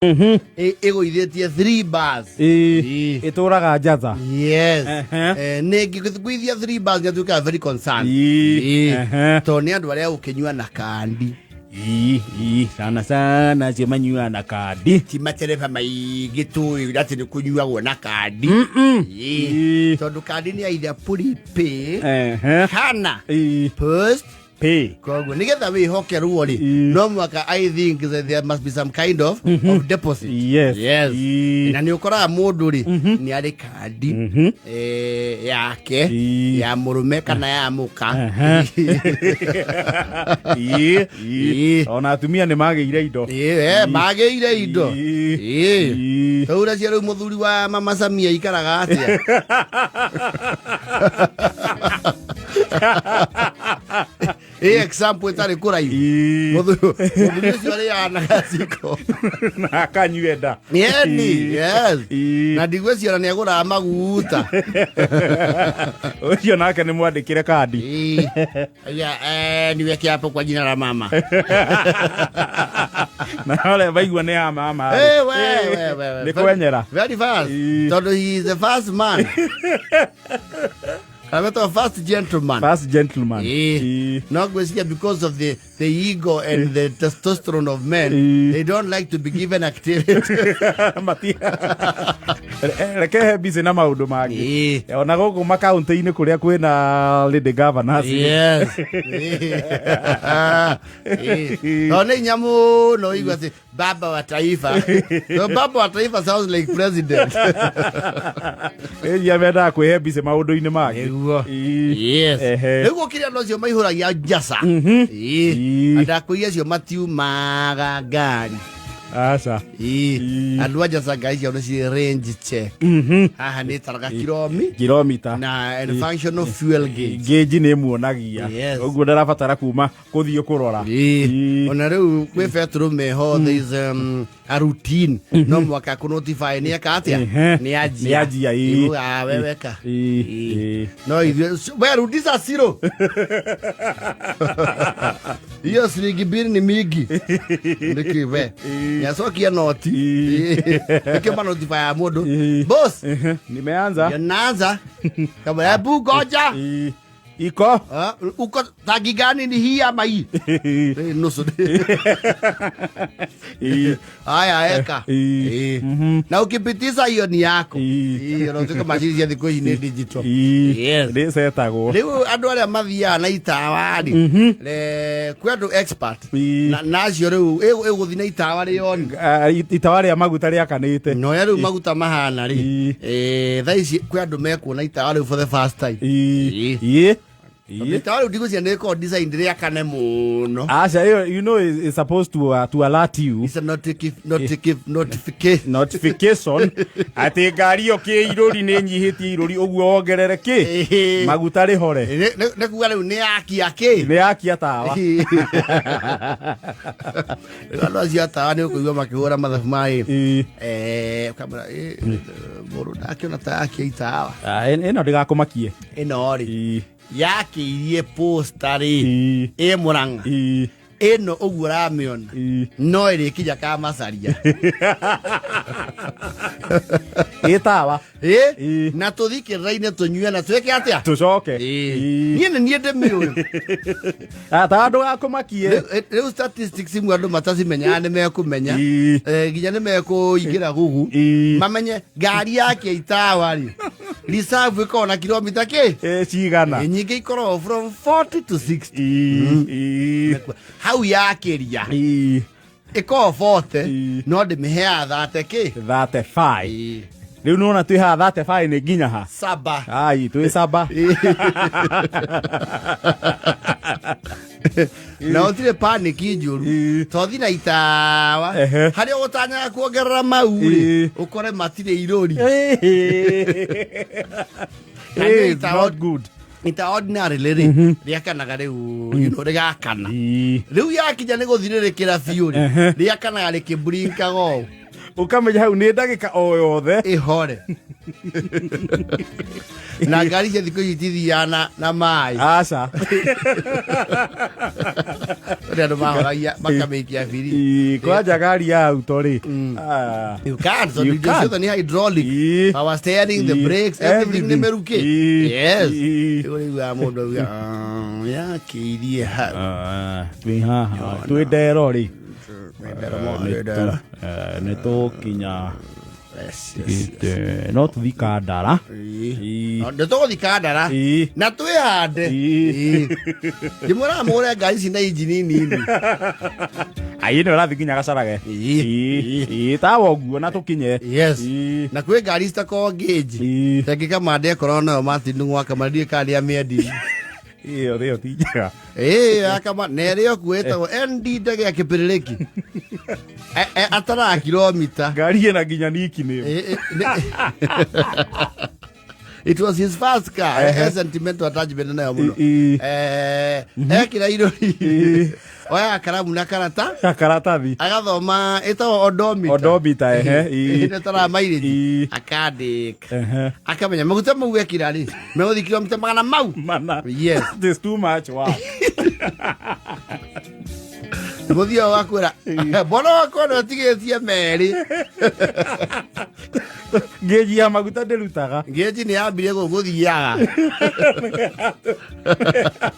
Ĩgũithĩtie 3 bars. Ĩĩ. Ĩtũraga njatha. Yes. Nĩ ngĩgũithia 3 bars nĩ atuĩkaga very concerned. Tondũ nĩ andũ arĩa ũkĩnyua na kandi. Ĩĩ, ĩĩ, sana sana acio manyuaga na kandi. Ti matereba maingĩ tũĩ atĩ nĩ kũnyuagwo na kandi. Ĩĩ. Tondũ kandi nĩ either prepay kana post Pay. Koguo nigetha wĩhokerwo rĩ, no mwaka, I think that there must be some kind of deposit. Yes. Na nĩ ũkoraga mũndũ rĩ, nĩ arĩ kandi yake ya mũrũme kana ya mũka. Ona atumia nĩ magĩire indo. Magĩire indo. Rĩu ũracia rĩu mũthuri wa mama Samia ikaraga atĩa? Ĩ example ĩtarĩ kũraihu. Mũthuri ũcio arĩaga na gaciko na akanyue nda. Yeni, yes. Na ndigwĩciria nĩ agũraga maguta. Ũcio nake nĩ mwandĩkĩre kandi. Ĩĩ. Aya, niweke hapo kwa jina la mama. Na ũrĩa maigua nĩ ya mama. Eh, we, we, we, we. Nĩ kwenyera. Very fast. Tondũ he is the first man. Ametwo first gentleman. First gentleman. No ngwĩciria because of the ego and the testosterone of men, they don't like to be given activity. Reke he busy na maũndũ mangĩ. Ona gũkũ makaunti-inĩ kũrĩa kwĩna lady governors. Yes. No nĩ hinya mũno igua atĩ baba wa taifa. So baba wa taifa sounds like president. Ĩria mendaga kwĩhe busy maũndũ-inĩ mangĩ. Nĩguo. Yes. Rĩu gũkĩrĩ andũ acio maihũragia njasa. Andũ akũi acio matiumaga ngari. Aca. Andũ a njasa ngari ciao nĩ ciĩ range check. Haha nĩ taraga kiromi Kilomita. Na and functional fuel gauge. Gauge nĩ ĩmuonagia. Ũguo ndarabatara kuma kũthiĩ kũrora. Ona rĩu kwĩ betũrũ meho, there is a routine, no mwaka kũ notify nĩ eka atĩa, nĩ anjia. Nĩ anjia, ĩĩ. Ĩĩ, ah, we weka. No ithuĩ, we rudisha zero, hiyo shilingi mbili ni mingi nĩkĩ? We nĩacokia noti nĩkĩ manotify ya mũndũ boss? Nimeanza. Naanza kama hebu ngoja. Iko. Ah, uko tangi gani, ni hii ama hii? Nusu. Haya, eka. Na ukipitiza hiyo ni yako. Unatuka macini cia thikũ ici nĩ digital. Yes. Nĩ cetagwo. Rĩu andũ arĩa mathiaga na itawa rĩ, kwĩ andũ expert nacio rĩu ĩgũthiĩ na itawa rĩoni. Ah, itawa rĩa maguta rĩakanĩte. Na ũrĩa rĩu maguta mahana rĩ, thaa ici kwĩ andũ mekuona itawa rĩu for the first time. Tondũ itawa rĩu ndigũcia nĩ ĩkoragwo design rĩakane mũno. Aca, ĩyo is supposed to alert you. It's a notification. Notification atĩ ngari ĩyo kĩ irũri nĩ nyihĩtie irũri, ũguo wongerere kĩ maguta rĩhore. Nĩ kuga rĩu nĩ yakia kĩ. Nĩ yakia tawa. Rĩu andũ acio a tawa nĩ ũkũigua makĩhũra mathabu ma ũkamwĩra, mũndũ ndakĩona ta yakia itawa. Ah, ĩno ndĩgakũmakie. Ĩno rĩ, yakĩirie posta rĩ, ĩ Mũrang'a. Ĩno ũguo ũramĩona, no ĩrĩkinya Kamacaria. Ĩ tawa. Ĩ, na tũthi kĩrĩra-inĩ tũnyue na twĩke atĩa? Tũcoke. Niĩ nĩ niĩ ndĩmĩũĩ. Ah, tawa ndũgakũmakie. Rĩu statistics imwe andũ matacimenyaga nĩ mekũmenya. Nginya nĩ mekũingĩra gugu mamenye ngari yake itawa rĩ, reserve ĩkoragwo na kilomita kĩ. Cigana? Nyingĩ ikoragwo from 40 to 60. Hau yakĩria ĩkoragwo 40, no ndĩmĩheaga 30 kĩ. 35. Rĩu nĩwona twĩ haha 35 nĩ nginya ha? Saba. Ai, twĩ saba. Na ũtirĩ panic njũru tothi na itawa harĩa ũgũtanyaga kuongerera mau rĩ, ũkore matirĩ irũri. Na nĩ It's not good. Ita ordinarily rĩ, rĩakanaga rĩu, rĩgakana. Rĩu yakinya nĩ gũthirĩrĩkĩra biũ rĩ, rĩakanaga rĩkĩblinkaga ũũ. Ũkamenya hau nĩ ndagĩka o yothe. Ĩhore. Na ngari cia thikũ ici itithiaga na maĩ. Aca. Ũrĩa andũ mahoragia makamĩikia biri. Ii, kwanja ngari ya auto rĩ. Ah. You can't, so You indo can't. ciothe nĩ hydraulic. Ii. Power steering, the Ii. brakes, everything nĩ Everything. mĩruke. Ii. Yes. Ii. Rĩu ũraigua mũndũ auga, "Ah, yakĩirie hau." Ah, twĩ haha twĩ ndero rĩ. Ndero, ndero. Nĩ tũkinya. Yes, yes. No tũthi Kandara. Ii. Ii. Nĩ tũgũthi Kandara. Ii. Na twĩhande. Ii. Ndĩmwĩraga mũgũre ngari ici na injini nini. Ai, nĩ ũrathiĩ nginya Gacarage. Ii. Ii. Ii, tawa ũguo na tũkinye. Yes. Ii. Na kwĩ ngari citakoragwo ngĩnji. Ii. Tengĩ kamande ĩkoragwo nayo Martin Ndung'u kamande ndiũĩ kana nĩamĩendirie. Ĩyo ĩyo ti njega. Ĩĩ ya kama na ĩrĩ o kuo ĩtagwo ND ndege ya kĩpĩrĩrĩki. Ataraga kilomita. Ngari ĩna nginya nickname. It was his first car. Ehe. He sentimental attachment nayo mũno. Ii. Ekĩra irũri. Oyaga karamu na karata. Karatathi. Agathoma ĩtagwo odometer. Odometer, ehe, ii. Ĩtaraga mileage. Ii. Akandĩka. Ehe. Akamenya maguta mau ekĩra rĩ megũthiĩ kilomita magana mau. Mana. Yes. It is too much wow. Mũthia wakwĩra mbona wakwa nĩ ũtigĩtie merĩ. Ngĩji ya maguta ndĩrutaga. Ngĩnji nĩ yambire gũgũthiaga.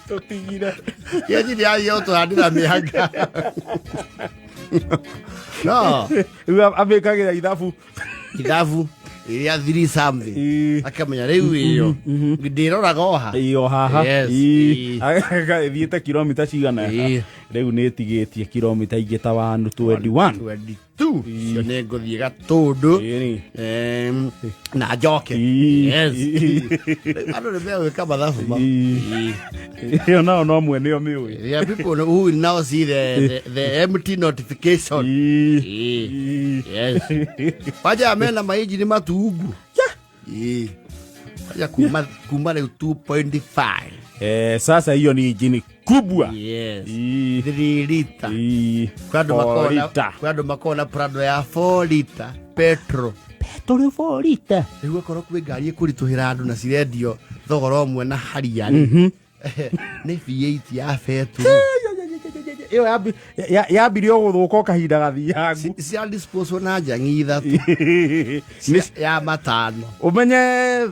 Tũtigire. Ngĩnji nĩ yambire gũtũhandĩra mĩhanga. No. Rĩu amĩkagĩra ithabu. Ithabu iria 3 something. Ii. Akamenya rĩu ĩyo ndĩroraga oha. Ĩyo haha. Yes. Ii. Ii. Ĩthiĩte kilomita cigana? Ii. Rĩu nĩ ĩtigĩtie kilomita ingĩ ta 121. 22. Cio nĩ ngũthiĩ Gatũndũ. Ĩĩ. Na njoke. Ii. Yes. Ii. Rĩu andũ nĩ megwĩka mathabu ma. Ii. Ii. Ĩyo nao no mwene ĩyo mĩũĩ. There are people who will now see the empty notification. Ii. Ii. Ii. Yes. Waja mena mainjini matungu. Ii. Waja kuma rĩu 2.5. Sasa hiyo ni injini kubwa. Yes. Ii. 3 lita. Ii. Kwĩ andũ Four makoragwo na- liter. kwĩ andũ makoragwo na Prado ya 4 lita petrol. Petrol 4 liter. Rĩu akorwo kwĩ ngari ĩkũritũhĩra andũ na cirendio thogora ũmwe na haria rĩ. Nĩ V8 ya betũrũ. Ĩyo yambirie o gũthũka o kahinda gathiangu. Cia disposal na njangi ithatũ. Ya matano. Ũmenye,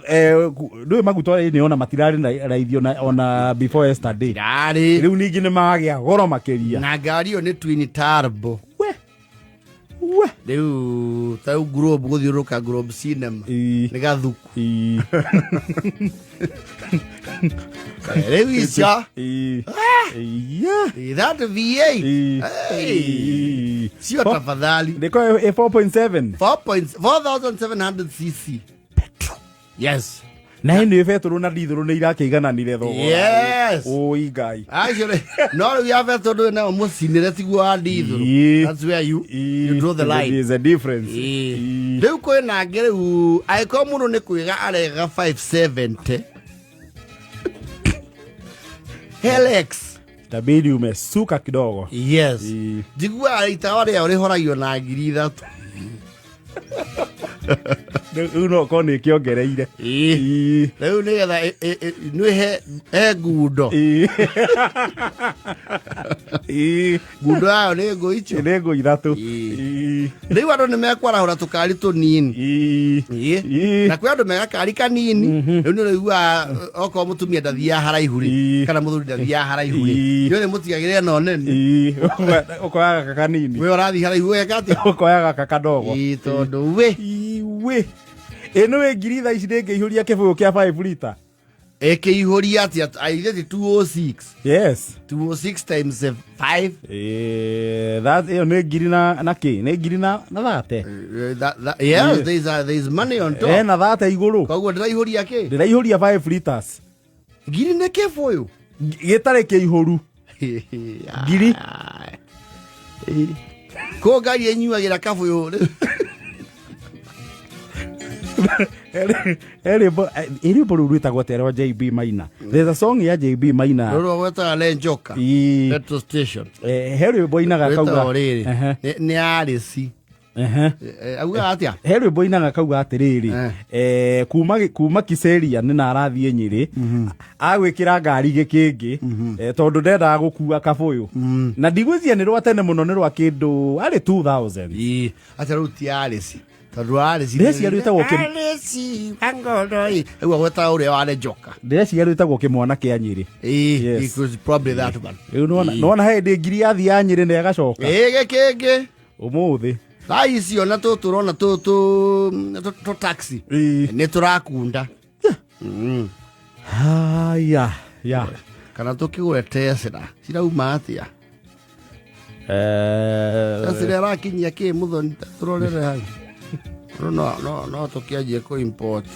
ndũĩ maguta ũrĩa nĩ ona matirarĩ na raithi ona before yesterday. Ndarĩ. Rĩu ningĩ nĩ magĩa goro makĩria. Na ngari ĩyo nĩ twin turbo. We. We. Rĩu ta rĩu Globe gũthiũrũrũka Globe Cinema. Ii. Nĩ gathuku. Ii. Rĩu icio. Ii. Iya. That V8. Ii. Hey. Ii. Sio tafadhali. Ndĩko ĩ 4.7. 4700 cc. Petrol. Yes. Na ĩno betũrũ na ndithũrũ nĩ irakĩigananire thogora. Yes. Ũi Ngai. Actually, no rĩu ya betũrũ ndũrĩ nayo mũcinĩre tiguo wa ndithũrũ. Ii. That's where Ii. you draw the line. There's a difference. Ii. Ii. Rĩu kwĩna angĩ rĩu angĩkorwo mũndũ nĩ kwĩga arega 570 Helix. Itabidi umesuka kidogo. Yes. Ii. Njiguaga itawa rĩao rĩhoragio na ngiri ithatũ. Rĩu no korwo nĩ ĩkĩongereire. Ii. Ii. Rĩu nĩgetha nĩ he ngundo. Ii. Ii. Ngundo yayo nĩ ngũ icio. Nĩ ngũ ithatũ. Ii. Ii. Rĩu andũ nĩ mekwarahũra tũkari tũnini. Ii. Ii. Ii. Na kwĩ andũ mega kari kanini. Rĩu nĩ ũraigua okorwo mũtumia ndathiaga haraihu rĩ, Ii. kana mũthuri ndathiaga haraihu rĩ, Ii. nĩ mũtigagĩre ĩno nene. Ii. Ũkoya gaka kanini. We ũrathiĩ haraihu weka atĩa? Ũkoya gaka kadogo. Ii, tondũ we. Iwe. Ĩ nĩ wĩ ngiri thaa ici ndĩngĩihũria kĩbũyũ kĩa 5 liter. Ĩkĩihũria atĩa? Aithĩ ti 206. Yes. 206 times 5. That ĩyo nĩ ngiri na kĩ? Nĩ ngiri na thate. Yes, there is money on top. Na thate igũrũ. Koguo ndĩraihũria kĩ? Ndĩraihũria 5 liters. Ngiri nĩ kĩbũyũ? Gĩtarĩ kĩihũru. Ngiri. Kũ ngari ĩnyuagĩra kabũyũ rĩu? Rwĩmbo rũu rwĩtagwo atĩa rwa JB Maina? There's a song ya JB Maina. Rũrũ gwetaga Lenjoka. Ii. Petrol station. He rwĩmbo ainaga Rwĩtagwo akauga. rĩrĩ. Ehe. Nĩ arĩci. Ehe. Augaga atia? He rwĩmbo inaga kauga atĩrĩrĩ, kuma Kiserian na arathiĩ Nyĩrĩ, agwĩkĩra ngari gĩkĩngĩ, tondũ ndendaga gũkua kabũyũ, na ndigwĩciria nĩ rwa tene mũno, nĩ rwa kĩndũ arĩ 2000. Ii, acha rĩu ti Alice, tondũ Alice Ndĩreciria rwĩtagwo Alice wangoroi rĩu agwetaga ũrĩa warĩ njoka. Ndĩreciria rwĩtagwo Kĩmwana kĩa Nyĩrĩ. Ii. Yes. It was probably that one. Rĩu nĩwona hĩndĩ ngiri yathiĩ ya Nyĩrĩ na ĩgacoka. Ĩ, gĩkĩngĩ. Ũmũthĩ. Thaa ici ona tũtũ ũrona tũtũ tũ taxi nĩ tũrakunda. Haya ya. Kana tũkĩgũre Tesla cirauma atĩa? Tesla ĩrakinyia kĩ, mũthoni? Tũrorere hau. No tũkĩanjie kũ import.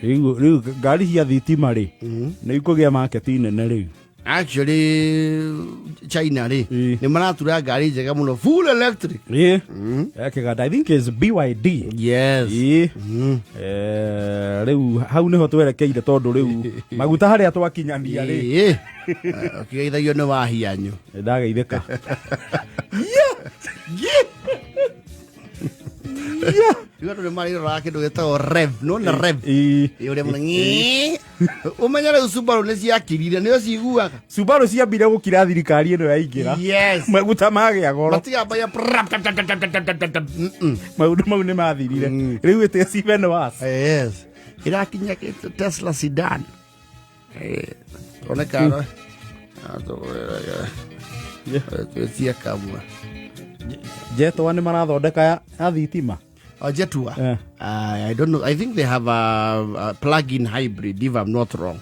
Rĩu ngari cia thitima rĩ, nĩ ikũgĩa market nene rĩu. Actually China rĩ, nĩ maratura ngari njega mũno, full electric. Ĩ, ya kĩganda, I think is BYD. Yes. Ĩ. Rĩu hau nĩho twerekeire, tondũ rĩu maguta harĩa twakinyania rĩ. Ĩ. Ũkĩgeithagio nĩ wahianyu. Ndageithĩka. Rĩu andũ nĩ marĩroraga kĩndũ gĩtagwo rev, nona rev. Ĩ. Ĩ, ũrĩa mũno ng'ii. Ũmenye rĩu Subaru nĩ ciakirire, nĩo ciguaga. Subaru ciambire gũkira thirikari ĩno yaingĩra. Yes. Maguta magĩa goro. Matigambagia prap, tap, tap, tap, tap, tap, tap, tap, tap. Maũndũ mau nĩ mathirire. Rĩu it is even worse. Yes, ĩrakinya kĩndũ Tesla sedan. Tuone kana twĩtie kamwe. Jetwa nĩ marathondeka ya thitima. Oh, Jetua. Eh. I don't know. I think they have a plug-in hybrid, if I'm not wrong.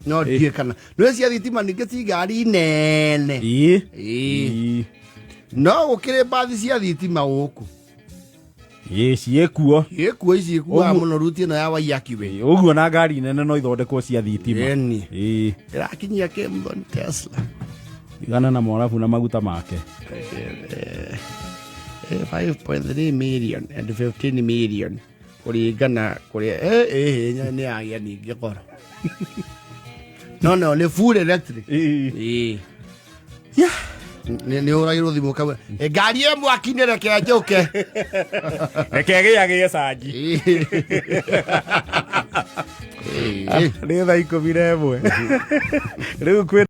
No ndiĩ kana nĩ cia thitima, ningĩ ti ngari nene. Ĩ. Ĩ. No gũkĩrĩ mbathi cia thitima gũkũ. Ĩ, ciĩkuo. Ĩkuo ici ikuaga Ũguo- mũno ruti ĩno ya Waiyaki Way. Ũguo na ngari nene no ithondekwo cia thitima. Ĩni. Ĩ. Ĩrakinyia kĩ, mũthoni, Tesla? Igana na mwarabu na maguta make. 5.3 million and 15 million kũringana kũrĩa nĩ yagĩa ningĩ goro, no nĩ full electric. Ĩ. Ĩ. Nĩ ũragirwo thimũ kamwe, "Ngari ĩ mwaki-inĩ, reke njũke." Reke gĩagĩe canji. Ĩ. Nĩ thaa 11 rĩu kwĩ